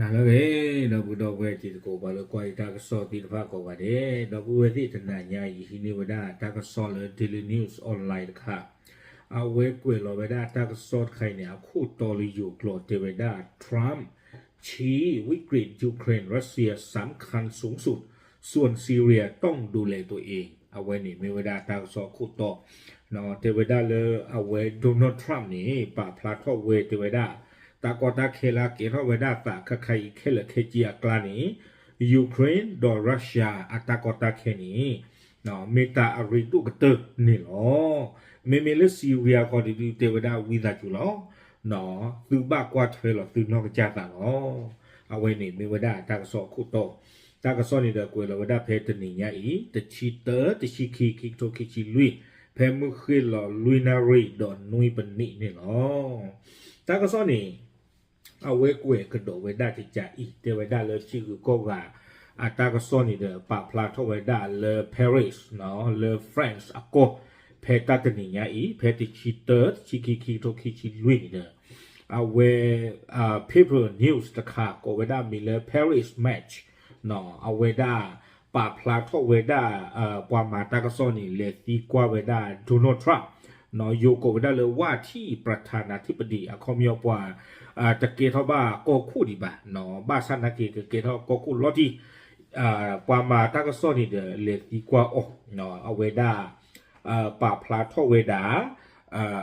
နၤလၢအဂ့ၤ ဒီပုၢ်ဝဲၢ်တံၤသကိး ပှၤလၢကွၢ်ယတၢ်ကစီၣ်သ့ၣ်တဖၣ်ကိးဂၤဒဲး, ဒီပုၢ်ဝဲၢ်သ့ၣ်တနၤညါအံၤ ယဟံးန့ၢ်ဝဲဒၣ်တၢ်ကစီၣ်လၢ Daily News Online တခါ, အဝဲကွဲးလီၤဝဲဒၣ်တၢ်ကစီၣ်တခါအံၤန့ၣ် အခိၣ်တီလၢယိၤကျိာ်တဲဝဲဒၣ် Trump ชี้วิกฤต ยูเครน รัสเซีย สำคัญสูงสุด ส่วนซีเรียต้องดูแลตัวเอง အဝဲန့ၣ်မ့ၢ်ဝဲဒၣ်တၢ်ကစီၣ်အခိၣ်တီ, တဲဝဲဒၣ်လၢအဝဲ Donald Trump န့ၣ် ပာ်ဖျါထီၣ်ဝဲတဲဝဲဒၣ် တၢ်ကီတၢ်ခဲလၢအကဲထီၣ်ဝဲဒၣ်သးခဲခါအံၤခဲလၢာ်ခဲဆ့အကျါန့ၣ် Ukraine ဒီး Russia အတၢ်ကီတၢ်ခဲန့ၣ် မ့ၢ်တၢ်အရ့ဒိၣ်ကတၢၢ်န့ၣ်လီၤ. မ့မ့ၢ်လၢ Syria ဃီဒုးတဲဝဲဒၣ်ဝံသးစူၤလီၤ. သုဘၣ်ကွၢ်ထွဲလီၤသုနီၢ်ကစၢ်သးလီၤ. အဝဲန့ၣ်မ့ၢ်ဝဲဒၣ်တၢ်ကစီၣ်အခိၣ်တီ, တၢ်ကစီၣ်န့ၣ်ဒီးကွဲးလီၤဝဲဒၣ်ဖဲတနံၤညါအံၤ တဆံတၢ တဆံခံ ခံကထိခံဆံလွံၢ် ဖဲမုၢ်ဃ့ၢ်လီၤလွံၢ်နၣ်ရံၣ်ဒီးနွံပနံးန့ၣ်လီၤ. တၢ်ကစီၣ်န့ၣ် အဝဲကွဲးကဒီးဝဲဒၣ်ကကးအံၤ တဲဝဲဒၣ်လၢထံဂုၤကီၢ်ဂၤ အတၢ်ကစီၣ်န့ၣ်ဒီး ပာ်ဖျါထီၣ်ဝဲဒၣ်လၢ Paris လၢ France အကီၢ် ဖဲတၢ်တနံၤညါအံၤ ဖဲတဆံတၢ တဆံခံ ခံကထိခံဆံလွံၢ်န့ၣ်ဒီး အဝဲ paper news တခါကိးဝဲဒၣ်မံၤလၢ Paris Match အဝဲဒၣ် ပာ်ဖျါထီၣ်ဝဲဒၣ် ပှၤမၤတၢ်ကစီၣ်န့ၣ် လဲၤသံကွၢ်ဝဲဒၣ် Donald Trump ယိၤကိးဝဲဒၣ်လၢ ว่าที่ประธานาธิบดี အခီပညီပှၤ တကဲထီၣ်ဘၣ်ကီၢ်ခိၣ်ဒံးဘၣ်, ဘၣ်ဆၣ်နာ်က့ ကကဲထီၣ်ကီၢ်ခိၣ်လီၤတံၢ်, ပှၤမၤတၢ်ကစီၣ်န့ၣ်ဒီး လဲၤသံကွၢ်အီၤ, အဝဲဒၣ် ပာ်ဖျါထီၣ်ဝဲဒၣ်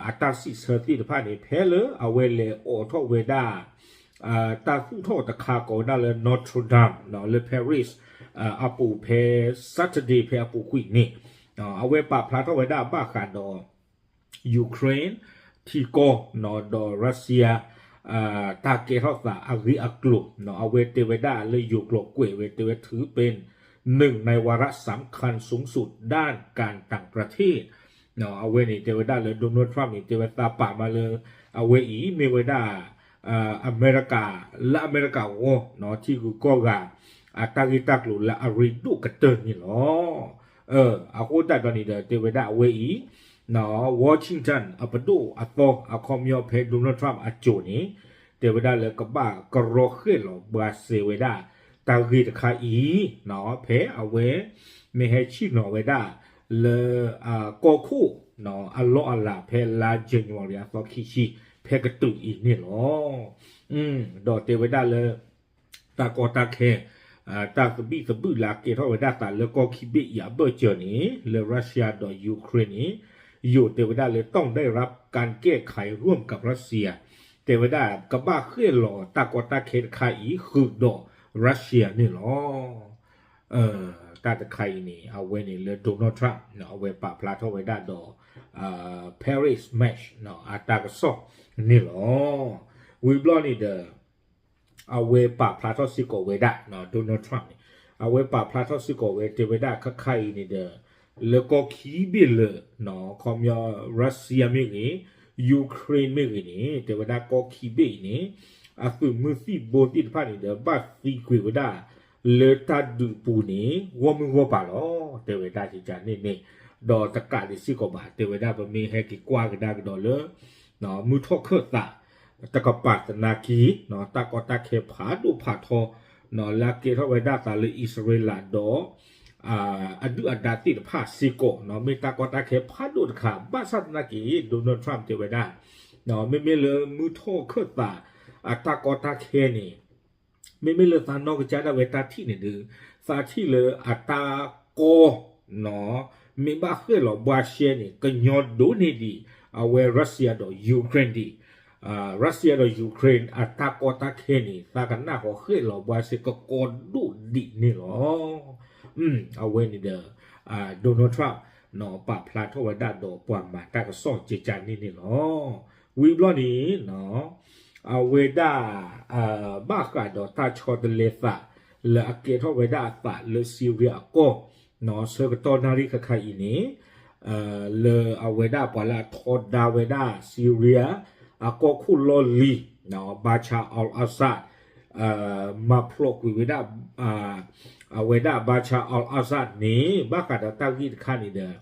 အတၢ်စံးဆၢသ့ၣ်တဖၣ်န့ၣ် ဖဲလၢအဝဲလဲၤအိးထီၣ်ဝဲဒၣ် တၢ်သူၣ်ထီၣ်တခါကိးဝဲဒၣ်လၢ Notre Dame လၢ Paris အပူၤဖဲ Saturday ဖဲအပူၤကွံာ်န့ၣ် အဝဲပာ်ဖျါထီၣ်ဝဲဒၣ်ဘၣ်ဃးဒီး Ukraine ထံကီၢ် ဒီး Russia တၢ်ကဲထီၣ်သးအဂ့ၢ်အကျိၤ အဝဲတဲဝဲဒၣ်လၢယိၤကျိာ်ကွဲးဝဲတဲဝဲ ถือเป็นหนึ่งในวาระสำคัญสูงสุดด้านการต่างประเทศ အဝဲန့ၣ်တဲဝဲဒၣ်လၢ Donald Trump န့ၣ် တဲဝဲသးပာ်မးလၢ အဝဲအံၤမ့ၢ်ဝဲဒၣ် အမဲရကၤ လၢအမဲရကၤအဂီၢ် ထံဂုၤကီၢ်ဂၤ အတၢ်ဂ့ၢ်တၢ်ကျိၤလၢအရ့ဒိၣ်ကတၢၢ်န့ၣ်လီၤ. အဃိသတးဒီးန့ၣ်ဒီး တဲဝဲဒၣ်အဝဲအံၤ Washington အပဒိၣ်အသီ အခီပညီဖဲ Donald Trump အစိၤန့ၣ် တဲဝဲဒၣ်လၢကဘၣ်ကရီဃဲၣ်လီၤဘှါစဲဝဲဒၣ် တၢ်ဂ့ၢ်တခါအံၤ ဖဲအဝဲ မ့ၢ်ဟဲဆ့ၣ်နီၤဝဲဒၣ် လၢ ကီၢ်ခိၣ် အလီၢ်အလၤဖဲလါ January အသီခံဆံ ဖဲကတုၤအံၤန့ၣ်လီၤ. ဒီးတဲဝဲဒၣ်လၢ တၢ်ကီတၢ်ခဲ တၢ်သဘံၣ်သဘုၣ်လၢအကဲထီၣ်ဝဲဒၣ်သးလၢကီၢ်ခံဘ့ၣ်အံၤအဘၢၣ်စၢၤန့ၣ် လၢ Russia ဒီး Ukraine န့ၣ် ယိၤတဲဝဲဒၣ်လၢ ต้องได้รับการแก้ไขร่วมกับรัสเซีย တဲဝဲဒၣ်ကဘၣ်ဃဲၣ်လီၤတၢ်ကီတၢ်ခဲတခါအံၤ ဃုာ်ဒီး Russia န့ၣ်လီၤ. တၢ်တခါအံၤန့ၣ် အဝဲန့ၣ်လၢ Donald Trump အဝဲပာ်ဖျါထီၣ်ဝဲဒၣ်ဒီး Paris Match အတၢ်ကစီၣ်န့ၣ်လီၤ. ဝံၤဘျီန့ၣ်ဒီး အဝဲပာ်ဖျါထီၣ်စ့ၢ်ကီးဝဲဒၣ် Donald Trump န့ၣ် အဝဲပာ်ဖျါထီၣ်စ့ၢ်ကီးဝဲတဲဝဲဒၣ်ခါခါအံၤန့ၣ်ဒီး လၢကီၢ်ခံဘ့ၣ်လၢ ခီပညီ Russia မ့ၢ်ဂ့ၤ Ukraine မ့ၢ်ဂ့ၤန့ၣ် တဲဝဲဒၣ်ကီၢ်ခံဘ့ၣ်အံၤန့ၣ် အသုးမုၢ်သံၣ်ဘိသ့ၣ်တဖၣ်န့ၣ်ဒီး ဘၣ်သံကွံာ်ဝဲဒၣ် လၢတၢ်ဒုးပူၤန့ၣ် ဂီၢ်မုၢ်ဂီၢ်ပၤလီၤ. တဲဝဲဒၣ်ကကန့ၣ်န့ၣ် ဒီးတကးဒံးစ့ၢ်ကီးဘၣ် တဲဝဲဒၣ်ပမ့ၢ်ဟဲက့ၤကွၢ်ကဒါကဒီးလၢ မုၢ်ထီၣ်ခၢၣ်သး တကပၤသနာ်က့ တၢ်ကီတၢ်ခဲဖးဒိၣ်ဖးထီ လၢအကဲထီၣ်ဝဲဒၣ်သးလၢအံၣ်စရ့လးဒီး အဒုၣ်အဒါသ့ၣ်တဖၣ်စ့ၢ်ကီး မ့ၢ်တၢ်ကီတၢ်ခဲဖးဒိၣ်တခါ ဘၣ်ဆၣ်သနာ်က့ Donald Trump တဲဝဲဒၣ် မ့မ့ၢ်လၢမုၢ်ထီၣ်ခၢၣ်သး အတၢ်ကီတၢ်ခဲန့ၣ် မ့မ့ၢ်လၢသးနီၢ်ကစၢ်ဒၣ်ဝဲတၢ်ထံၣ်န့ၣ်ဒီး သးထံၣ်လၢအတၢ်ကီ မ့ၢ်ဘၣ်ဃဲၣ်လီၤဘှါရှဲန့ၣ် ကညီဒိၣ်န့ၢ်ဒံး အဝဲ Russia ဒီး Ukraine ဒံး, Russia ဒီး Ukraine အတၢ်ကီတၢ်ခဲန့ၣ် သးကနၣ်ဃီဃဲၣ်လီၤဘှါရှဲကကီဒိၣ်ဒံးန့ၣ်လီၤ. အဝဲန့ၣ်ဒီး Donald Trump ပာ်ဖျါထီၣ်ဝဲဒၣ်ဒီးပှၤမၤတၢ်ကစီၣ်ကကန့ၣ်န့ၣ်လီၤ. ဝံၤဘျီန့ၣ် အဝဲဒၣ် ဘၣ်ဃးဒီးတၢ်ဆီတလဲသး လၢအကဲထီၣ်ဝဲဒၣ်အသးလၢ Syria အကီၢ် ဆၢကတီၢ်နၣ်ရံၣ်ခါခါအံၤန့ၣ် လၢအဝဲဒၣ်ပှၤလၢအထီဒါဝဲဒၣ် Syria အကီၢ်ခိၣ်လီၢ်လံၤ Bashar al-Assad မၤဖျိးကွံာ်ဝဲဒၣ် အဝဲဒၣ် Bashar al-Assad န့ၣ် ဘၣ်ဃးဒီးတၢ်ဂ့ၢ်တခါန့ၣ်ဒီး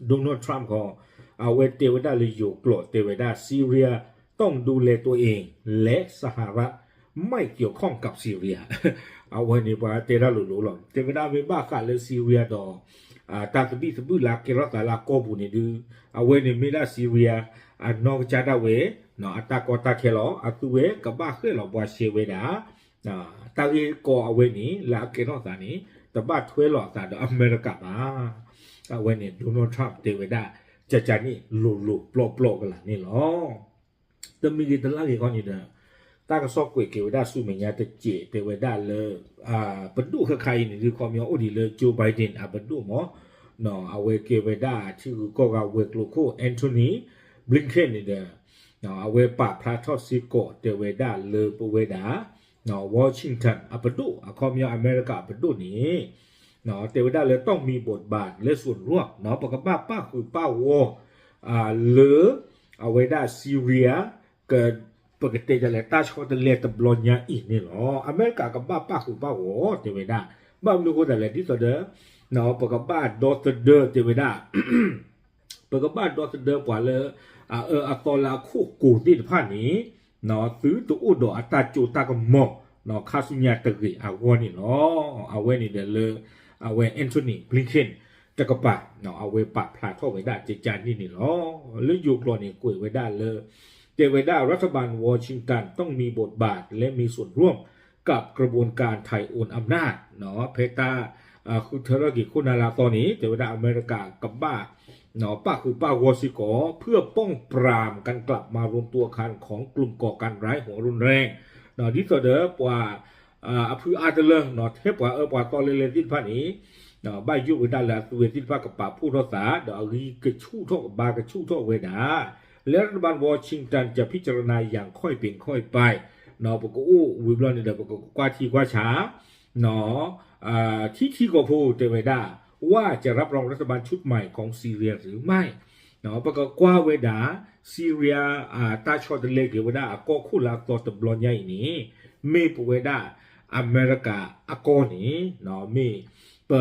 Donald Trump ခီ အဝဲတဲဝဲဒၣ်လၢယိၤကျိာ်တဲဝဲဒၣ် Syria ต้องดูแลตัวเอง และสหรัฐ ไม่เกี่ยวข้องกับซีเรีย အဝဲန့ၣ်ပှၤတဲဒၣ်လိၤလိၤလီၤ. တဲဝဲဒၣ်မ့ၢ်ဘၣ်ဃးလၢ Syria ဒီး တၢ်သဘံၣ်သဘုၣ်လၢအကဲထီၣ်သးလၢအကီၢ်ပူၤန့ၣ်ဒုး အဝဲန့ၣ်မ့ၢ်ဒၣ် Syria အနီၢ်ကစၢ်ဒၣ်ဝဲ အတၢ်ကီတၢ်ခဲလီၤ. အသုဝဲကဘၣ်ဃဲၣ်လီၤဘှါရှဲဝဲဒၣ် တၢ်ဂ့ၢ်ကီအဝဲန့ၣ် လၢအကဲထီၣ်သးန့ၣ် တဘၣ်ထွဲလီၤအသးဒီးအမဲရကၤဘၣ်. အဝဲန့ၣ် Donald Trump တဲဝဲဒၣ် ကကန့ၣ်လိၤလိၤပျီပျီကလာ်န့ၣ်လီၤ. တမံၤဂ့ၤတလါဂ့ၤခီန့ၣ်ဒီး တၢ်ကစီၣ်ကွဲးက့ၤဝဲဒၣ်ဆူမဲာ်ညါတစဲး တဲဝဲဒၣ်လၢ ပဒိၣ်ခဲခါအံၤန့ၣ်ဒုး ခီပညီအိၣ်ဒံးလၢ Joe Biden အပဒိၣ်မး အဝဲကဲဝဲဒၣ်ထံဂုၤကီၢ်ဂၤဝဲၤကျိၤခိၣ် Antony Blinken န့ၣ်ဒီး အဝဲပာ်ဖျါထီၣ်စ့ၢ်ကီးတဲဝဲဒၣ်လၢပဝဲဒၣ် Washington အပဒိၣ် အခီပညီအမဲရကၤအပဒိၣ်န့ၣ် တဲဝဲဒၣ်လၢ ต้องมีบทบาทและส่วนร่วม ပကဘၣ်ပၣ်ဃုာ်ပၣ်ဂီၢ် လၢ အဝဲဒၣ် Syria က ပကတဲဒ်လဲၣ်တၢ်ဆီတလဲတဘျီညါအံၤန့ၣ်လီၤ. အမဲရကၤကဘၣ်ပၣ်ဃုာ်ပၣ်ဂီၢ်တဲဝဲဒၣ် ဘၣ်မနုၤအဃိသတးလဲၣ် ဒ်သိးဒီး ပကဘၣ်ဒီသဒၢတဲဝဲဒၣ် ပကဘၣ်ဒီသဒၢပှၤလၢ အအၢအသီလၢအခိၣ်ကိၤသ့ၣ်တဖၣ်န့ၣ် သုတအိၣ်ဒီးအတၢ်စိတၢ်ကမီၤ ခါဆူညါတဂ့ၤအဂီၢ်န့ၣ်လီၤ. အဝဲန့ၣ်ဒီးလၢ အဝဲ Antony Blinken တကပၤ အဝဲပာ်ဖျါထီၣ်ဝဲဒၣ်ကကန့ၣ်န့ၣ်လီၤ. လၢယိၤကျိာ်န့ၣ်ကွဲးဝဲဒၣ်လၢ တဲဝဲဒၣ် รัฐบาลวอชิงตันต้องมีบทบาทและมีส่วนร่วม กับกระบวนการถ่ายโอนอำนาจ ဖဲတၢ် ဃုထၢထီၣ်က့ၤခိၣ်နၢ်လၢအသီန့ၣ် တဲဝဲဒၣ်အမဲရကၤကဘၣ် ပၣ်ဃုာ်ပၣ်ဂီၢ်စ့ၢ်ကီး เพื่อป้องปรามการกลับมารวมตัวกันของกลุ่มก่อการร้ายหัวรุนแรง ဒ်သိးဒီးပှၤ အဖုအါတလၢ ထဲပှၤအၢပှၤသီလဲၤလဲၤသ့ၣ်တဖၣ်န့ၣ် ဘၣ်ယိၣ်ဝဲဒၣ်လၢအသုဝဲသ့ၣ်တဖၣ်ကပာ်ဖှိၣ်ထီၣ်သး ဒီးအဂံၢ်ကဆူၣ်ထီၣ်ကဘါကဆူၣ်ထီၣ်ဝဲဒၣ် လၢ รัฐบาลวอชิงตันจะพิจารณาอย่างค่อยเป็นค่อยไป ပကအိၣ်ဝံၤဘျီန့ၣ်ဒီး ပကကွၢ်ထံကွၢ်ဆး ထံထံကီၢ်ဖိတဲဝဲဒၣ် ว่าจะรับรองรัฐบาลชุดใหม่ของซีเรียหรือไม่ ပကကွၢ်ဝဲဒၣ် Syria တၢ်ဆီတလဲက့ၤဝဲဒၣ်အကီၢ်ခိၣ်လၢအသီတဘျီညါအံၤန့ၣ် မ့ၢ်ပဝဲဒၣ်အမဲရကၤအကီၢ်န့ၣ် မ့ၢ်ပ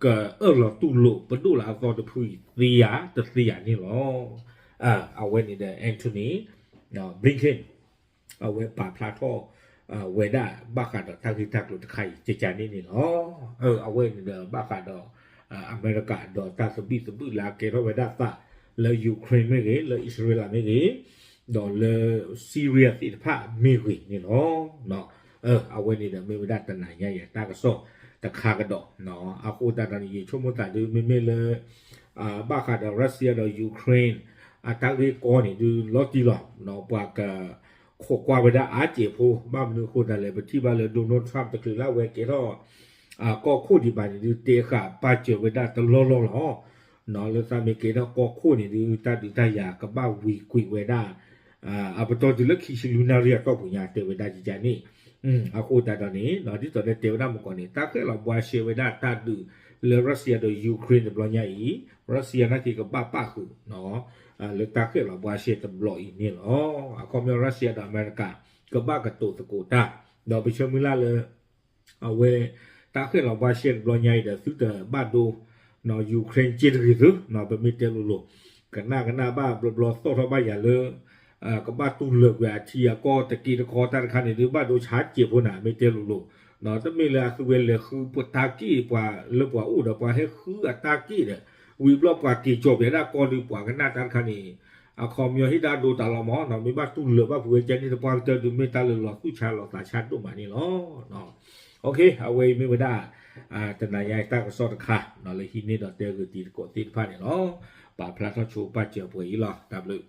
ကအၢၣ်လီၤတူၢ်လိာ်ပဒိၣ်လၢအသီတဖုအံၤသ့ဧါတသ့ဧါန့ၣ်လီၤ. အဝဲန့ၣ်ဒီး Antony Blinken အဝဲပာ်ဖျါထီၣ် ဝဲဒၣ်ဘၣ်ဃးဒီးတၢ်ဂ့ၢ်တၢ်ကျိၤတခါအံၤ ကကန့ၣ်န့ၣ်လီၤ. အဝဲန့ၣ်ဒီးဘၣ်ဃးဒီး အမဲရကၤဒီးတၢ်သဘံၣ်သဘုၣ်လၢအကဲထီၣ်ဝဲဒၣ်သး လၢ Ukraine မ့ၢ်ဂ့ၤ လၢအံၣ်စရ့လးမ့ၢ်ဂ့ၤ ဒီးလၢ Syria သ့ၣ်တဖၣ်မ့ၢ်ဂ့ၤန့ၣ်လီၤ. အဝဲန့ၣ်ဒီးမ့ၢ်ဝဲဒၣ်တနၤညါအံၤတၢ်ကစီၣ်တခါကဒီး အဃိသတးဒီးန့ၣ် ယဆိကမိၣ်သးဒုး မ့မ့ၢ်လၢ ဘၣ်ဃးဒီး Russia ဒီး Ukraine အတၢ်ဂ့ၢ်ကီန့ၣ်ဒုးလီၤတံၢ်လီၤ ပှၤက ခိးကွၢ်ဝဲဒၣ်အါစဲးဖိ ဘၣ်မနုၤအဃိသတးလဲၣ် ပထံၣ်ဘၣ်လၢ Donald Trump တချုးလၢအဝဲကဲထီၣ် ကီၢ်ခိၣ်ဒံးဘၣ်န့ၣ်ဒုး တဲဃာ်ပာ်စၢၤဝဲဒၣ်တလီၢ်လီၢ်လီၤ. လၢသးမ့ၢ်ကဲထီၣ်ကီၢ်ခိၣ်န့ၣ်ဒုး တၢ်ဒုးတၢ်ယၤကဘၣ်ဝံၤကွံာ်ဝဲဒၣ် အပတီၢ်တုၤလၢခံဆံလွံၢ်နၣ်ရံၣ်အတီၢ်ပူၤညါ တဲဝဲဒၣ်ကကန့ၣ် အဃိသတးဒီးန့ၣ် ဒ်သိးဒီးတဲဝဲဒၣ်မုၢ်ကီၢ်န့ၣ် တၢ်ဃဲၣ်လီၤဘှါရှဲဝဲဒၣ်တၢ်ဒုးလၢ Russia ဒီး Ukraine တဘျီညါအံၤ Russia နာ်က့ကဘၣ်ပၣ်ဃုာ် လၢတၢ်ဃဲၣ်လီၤဘှါရှဲတဘျီအံၤန့ၣ်လီၤ. အခီပညီ Russia ဒီးအမဲရကၤ ကဘၣ်ကတိၤသကိးတၢ် ဒီးပဆၢမုၢ်လၢ်လၢ အဝဲ တၢ်ဃဲၣ်လီၤဘှါရှဲတဘျီညါအံၤဒီး သုတဘၣ်ဒိ Ukraine က့တဂ့ၤသု ပမ့ၢ်တဲလိၤလိၤ ကနၣ်ကနၣ်ဘၣ်ဘျီဘျီသီၣ်ထီၣ်ဘၣ်ယၤလၢ ကဘၣ်တူၢ်လၢာ်ကွံာ်အထံအကီၢ်တက့တခီတၢ်တခါန့ၣ်ဒုး ဘၣ်ဒိဆါစဲးဖိနၤ မ့ၢ်တဲလိၤလိၤ တမ့ၢ်လၢအသုဝဲလဲၤဃုပတၢ်က့ၢ်ပှၤလၢပှၤအိၣ်ဒီးပှၤဟဲဃုအတၢ်က့ၢ်ဒီး ဝံၤဘျီပှၤက့ၤကၠီၤပှဲၤဒၣ်ကီၢ်ဒုးပှၤကနၣ်တၢ်တခါန့ၣ် အခီပညီဟ့ၣ်ဒၣ်ဒိတၢ်လီၤမး မ့ၢ်ဘၣ်တူၢ်လၢာ်ဘၣ်ဖုးဝဲကဲန့ၣ် တပှၢ်ကတၢၢ်ဒုးမ့ၢ်တၢ်လၢလီၤသူၣ်ဆါလီၤသးဆါဒိၣ်မးန့ၣ်လီၤ. အဝဲအံၤမ့ၢ်ဝဲဒၣ် တနၤညါတၢ်ကစီၣ်တခါ လၢဟံးန့ၢ်ဒီးတဲဂုာ်တံၤသကိးသ့ၣ်တဖၣ်န့ၣ်လီၤ. ပာ်ဖျါထီၣ်ဆိပာ်စၢၤပှဲၤအံၤလီၤ. တၢ်ဘျုး